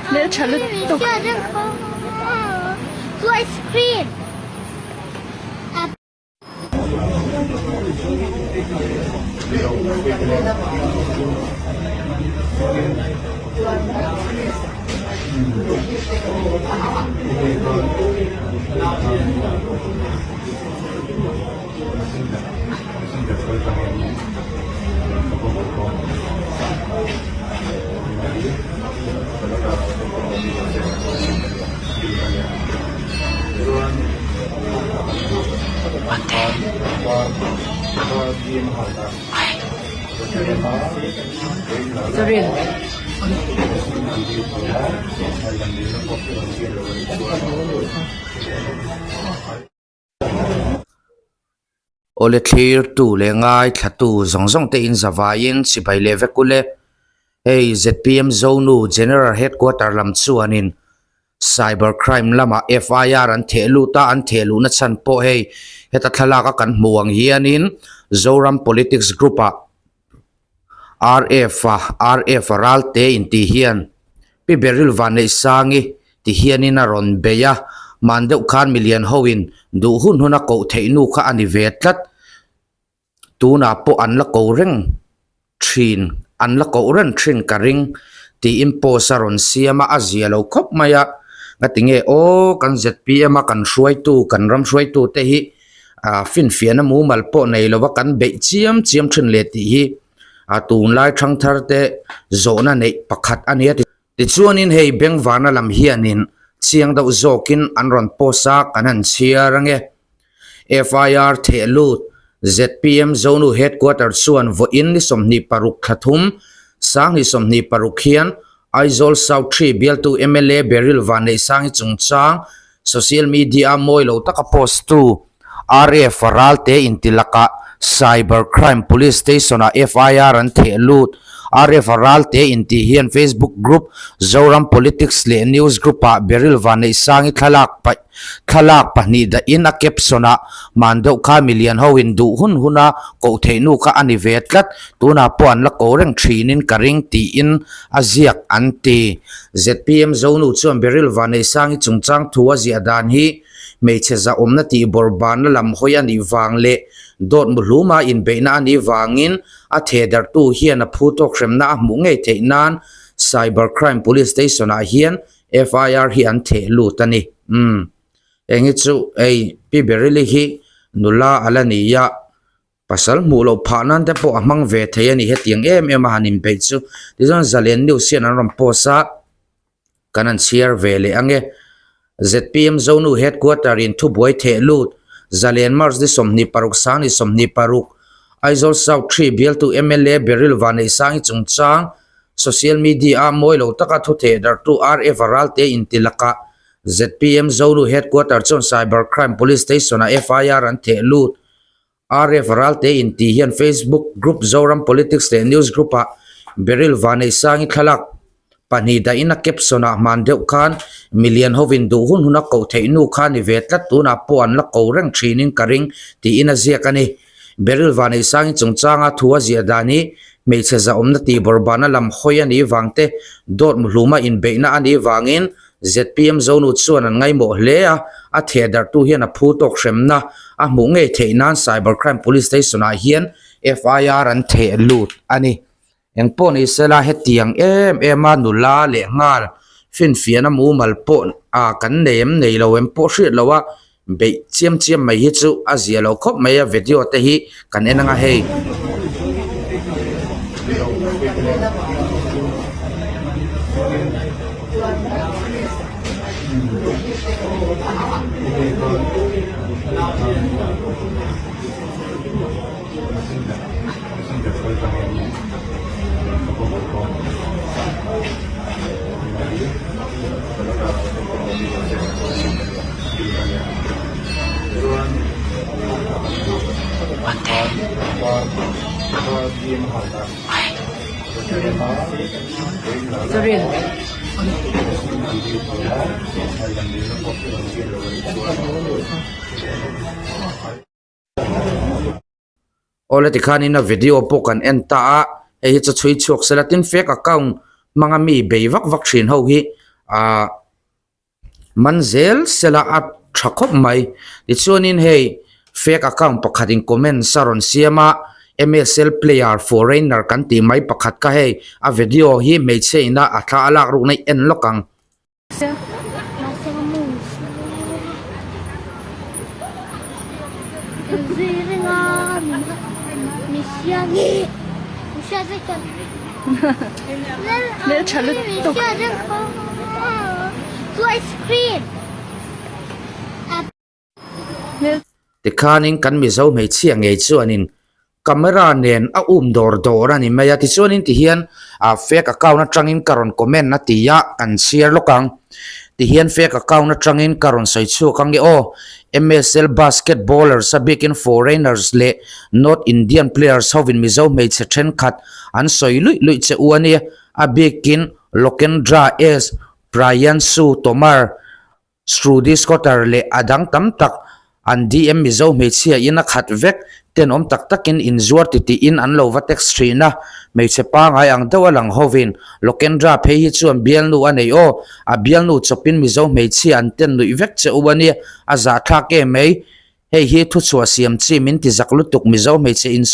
Hmeltha lutuk. Awle thlirtu leh ngaithlatu zawng zawng te in zavaiin chibai leh vek ule. Hei zpm Zonu General Headquarter lam chuanin Cyber crime lamah FIR an theh lut a, an theh luhna chhan pawh hei heta thlalak a kan hmuh ang hianin Zoram Politics Group ah RF a RF a ralte intih hian Pi Beryl Vanneihsangi ti hianin a rawn bei a, man deuh khan milian hoin duh hun hun a koh theih nu kha a ni ve tlat. Tunah pawh an la ko reng thin, an la koh reng thin ka ring tiin post a rawn siam a, a zia lo khawp mai a. Ngatinge aw kan zpm a kan hruaitu, kan ram hruaitu te hi ah finfiahna mumal pawh nei lova kan beih chiam chiam thin leh tih hi a tunlai thangthar te zawhna neih pakhat a nia. Tichuanin hei Bengvarna lam hianin chiang deuh zawkin an rawn post a, kan han chhiar ange. FIR theh lut zpm Zonu Headquarter chuan vawiin ni 26 thla thum, Sanghnih 26 hian Aizawl South Three bialtu mla Beryl Vanneihsangi chungchang social media-a mawi lo taka post tu RF Ralte inti lakah Cyber Crime Police Station-ah FIR an theh lut. RF Ralte intih hian Facebook group Zoram Politics leh News Group-ah Beryl Vanneihsangi thlalak paih Thlalak pahnih dahin a caption-ah man deuh kha milian hoin duh hun huna koh theih nu kha a ni ve tlat, tunah pawh an la ko reng thinin ka ring tiin a ziak an ti. Zpm Zonu chuan Beryl Vanneihsangi chungchang thu a ziah dan hi hmeichhe zahawmna tih bawrhbanna lam hawi a nih vang leh dawt muhluma inbeihna a nih vangin a thehdarhtu hian a phu tawk hremna a hmuh ngei theih nan Cyber Crime Police Station-ah hian FIR hi an theh lut a ni. Umm. Eng hi chu hei Pi Beryl-i hi nula a la ni a, pasal hmuh loh phah nan te pawh a hmang ve thei a ni hetiang em em a han inbeih chu. Tichuan Zalen News hian an rawn post a, kan han chhiar ve leh ang e. Zpm Zonu Headquarter in thubuai theh lut, Zalen March ni 26 sang ni 26, Aizawl South Three bialtu mla Beryl Vanneihsangi chungchang Social media-a mawi lo taka thu theh darhtu RF Ralte inti lakah zpm Zonu Headquarter chuan Cyber Crime Police Station-ah FIR an theh lut. RF Ralte inti hian Facebook group Zoram Politics leh News Group-ah Beryl Vanneihsangi thlalak pahnih dahin a caption-ah hman deuh khan milian hovin duh hun huna koh theih nu kha ni ve tlat tunah pawh an la ko reng thinin ka ring tiin a ziak a ni. Beryl Vanneihsangi chungchanga thu a ziah dan hi hmeichhe zahawmna tih bawrhbana lam hawi a nih vang te, dawt muhluma inbeihna a nih vangin zpm Zonu chuan an ngaimawh hle a, a thehdarhtu hian a phu tawk hremna a hmuh ngei theih nan Cyber Crime Police Station-ah hian FIR an theh lut a ni. Eng pawh ni sela hetiang em em a nula leh nghal finfiahna mumal pawh a kan nei em nei lo em pawh hriat lo a beih chiam chiam mai hi chu a zia lo khawp mai a video te hi kan en anga hei. Awle tikhanin a video pawh kan en ta a, hei hi chu chhui chhuak sela tin fake account hmanga mi bei vak vak thin ho hi ahh man zel sela a tha khawp mai. Tichuanin hei fake account pakhatin comments a rawn siam a, M_S_L player foreigner kan tih mai pakhat kha hei a video hi hmeichhe ina a thla a lak rukna i en lawk ang. Hmeltha lutuk. Tikhanin kan Mizo hmeichhia ngei chuanin camera nen a um dawr dawr a ni mai a, tichuanin tihian ah fake account atangin ka rawn comment a ti a, kan chhiar lawk ang. Tihian fake account atangin ka rawn sawi chhuak ang e aw, MSL basketballers a bikin foreigners leh North Indian players hovin Mizo hmeichhe thenkhat an sawi luih luih che u a nia, a bikin Lokendra S. Prayansu Tomar, Shruti Scotter leh a dang tam tak an DM Mizo hmeichhia in a khat vek, tenawm tak takin inzuar titihin an lo va text thin a, hmeichhe pangai ang deuh a lang hovin Lokendra phei hi chuan bialnu a nei aw, a bialnu chawpin Mizo hmeichhia an ten nuih vek che u a nia, a zahthlak em mai. Hei hi thuchhuah siam chi min ti zak lutuk Mizo hmeichhe in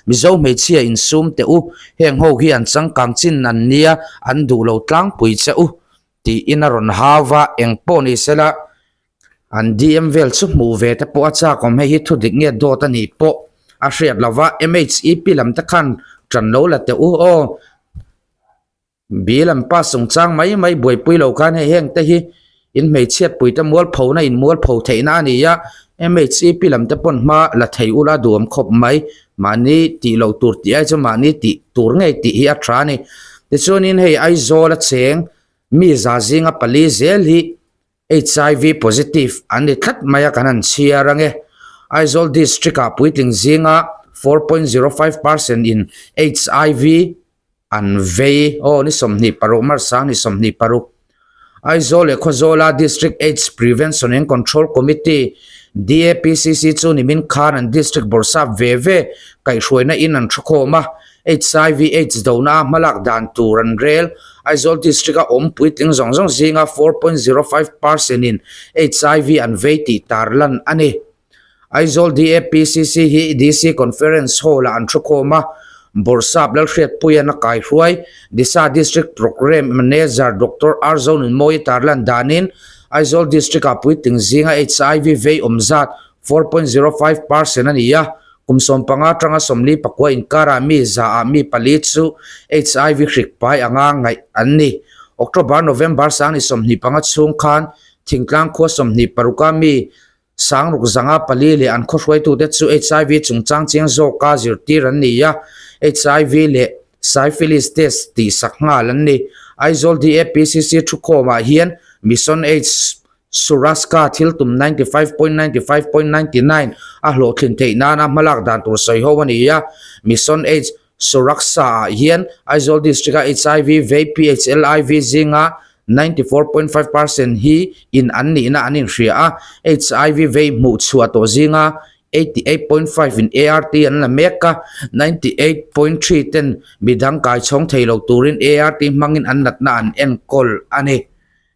Mizo hmeichhia insum teh u, heng ho hi an changkang chin an nia, an duh lo tlangpui che u. Tiin a rawn hau va, eng pawh ni sela an DM vel chu hmuh ve te pawh a chak awm, hei hi thu dik nge dawt a nih pawh a hriat lo va, MHEP lam te khan tan lo la teh u aw, bill an pass chungchang mai mai buaipui lo khan hei heng te hi in hmeichhiat pui te mualpho na in mualpho theih na a ni a, MHEP lam te pawn hma la thei ula duhawm khawp mai, mahni tih loh tur tih ai chu mahni tih tur ngei tih hi a tha a ni. Tichuanin hei Aizawl a cheng mi za zinga pali zel hi HIV positive an ni tlat mai a kan han chhiar ange. Aizawl district ah puitling zinga 4.05 percent in HIV an vei aw ni 26 March sang ni 26. Aizawl leh Khawzawla District Aids Prevention and Control Committee, DAPCC, chu nimin khan an District bawrhsap ve ve kaihhruaina in an thukhawm a, HIV Aids dona a hmalak dan tur an rel. Aizawl District-a awm puitling zawng zawng zinga 4.05 percent in HIV an vei tih tarlan a ni. Aizawl DAPCC hi DC Conference Hall-ah an thukhawm a, Bawrhsap Lalhriatpuia'n a kaihruai. Disa District Programme Manager Doctor R Zonunmawii tarlan danin Aizawl District-ah puitling zinga HIV vei awm zat 4.05 percent a ni a, kum 15 atanga 44 inkarah mi zaah mi pali chu HIV hrik pai anga ngaih an ni. October-November 25 chhung khan thingtlang khua 26 a mi Sangruk zanga pali leh an khawhruaitute chu HIV chungchang chiang zawka zirtir an ni a, HIV leh Syphilis test tihsak nghal an ni. Aizawl DAPCC thukhawmah hian Mission AIDS Suraska thil tum 95.95.99 a hlawhtlin theih nana hmalak dan tur sawi ho a ni a, Mission AIDS Suraksha ah hian Aizawl District-a HIV vei PHLIV zinga 94.5 percent hi in an nihna an inhria a, HIV vei hmuh chhuah tawh zinga 88.5 in ART an la mek a, 98.3 ten midang kaichhawng thei lo turin ART hmangin an natna an enkawl a ni.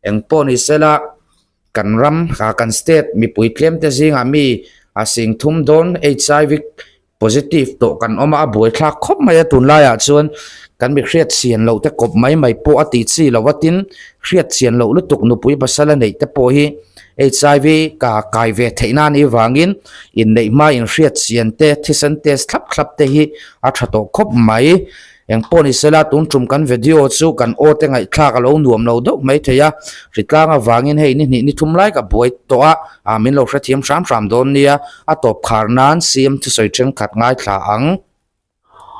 Engpawh ni sela. Kan ram, kan state mipui tlemte zingah mi a sing thum dawn HIV positive tawh kan awm a, a buaithlak khawp mai a tunlaiah chuan kan mi hriat chian loh te kawp mai mai pawh a tih chi loh a tin hriat chian loh lutuk nupui pasal a neih te pawh hi HIV ka kai ve theih na anih vangin inneih hma inhriat chian te thisen test thlap thlap te hi a tha tawh khawp mai. Engpawh ni sela tun tum kan video chu kan aw te ngaihthlak a lo nuam lo deuh mai thei a, hritlang avangin hei ni hnih ni thum lai ka buai tawh a, ah min lo hrethiam hram hram dawn nia, a tawp khar nan CM thusawi thenkhat ngaithla ang.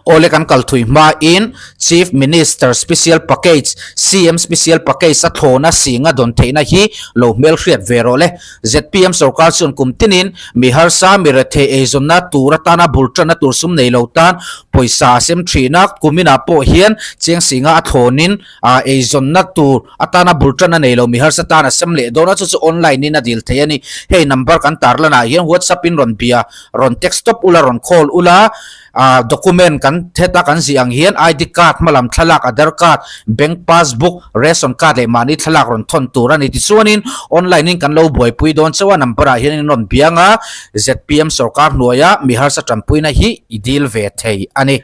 Awle kan kal thui hmain Chief Minister Special Package, CM Special Package a thlawna singa dawn theihna hi lo hmelhriat ve rawh le. Zpm sorkar chuan kum tinin mi harsa, mi rethei eizawnna tur atana bul tanna tur sum nei lo tan pawisa a sem thin a, kuminah pawh hian cheng singa a thlawnin eizawnna tur atana bul tanna nei lo mi harsa tan a sem leh dawn a, chu chu online in a dil thei a ni. Hei number kan tarlanah hian WhatsApp in rawn bia, rawn text tawp ula, rawn call ula. Ah document kan heta kan zih ang hian ID card hmalam thlalak Aadhar card, bank passbook, ration card leh mahni thlalak rawn thawn tur a ni. Tichuanin online in kan lo buaipui dawn chauh a number ah hian in rawn biang a, zpm sorkar hnuaia mi harsa tanpuina hi i dil ve thei a ni.